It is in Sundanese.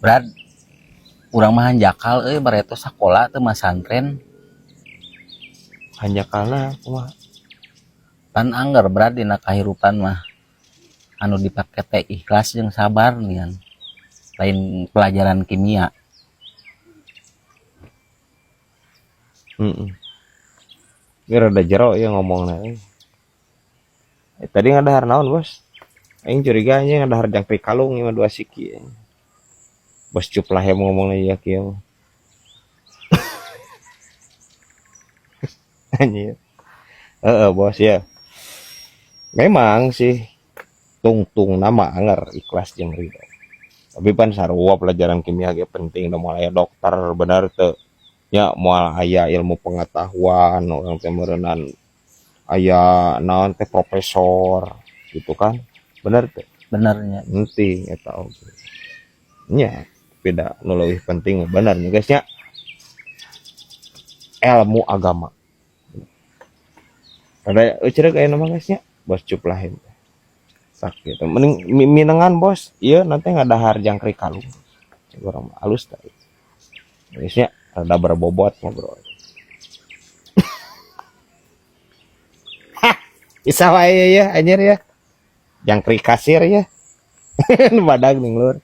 Brad, urang mah hanjakal euy bareto sakola teu masantren. Hanjakalna kumaha? Pan angger, Brad, dina kahirupan mah anu dipake teh ikhlas jeung sabar nian, lain pelajaran kimia. Heeh. Ini rada jero ya ngomongna euy. Tadi ngadahar naon, Bos? Aing curiga nya ngadahar jangkrik kalung ieu mah dua siki. Bos cuplah yang ngomongna ieu kieu mah. Anjir. Heeh, Bos ya. Memang sih tungtung nama anger ikhlas jeung ridho. Tapi pan sarua pelajaran kimia ge penting da moal aya dokter bener teu? Nya moal aya ilmu pengetahuan orang teh meureunan aya naon teh profesor gitu kan. Bener teu? Benernya. Penting eta oge. Nya beda nu leuwih penting bener nya guys nya. Ilmu agama. Ada euceureuh aya nama guys nya, Bos Cuplahim. Sak gitu. Mending minengan bos, ieu nanti ngadahar jangkrik kalung. Cek urang mah alus tah. Guys nya rada berbobot ngobrol. Hah, bisa wae ya anjir ya. Jangkrik kasir ya. Badag ning lur.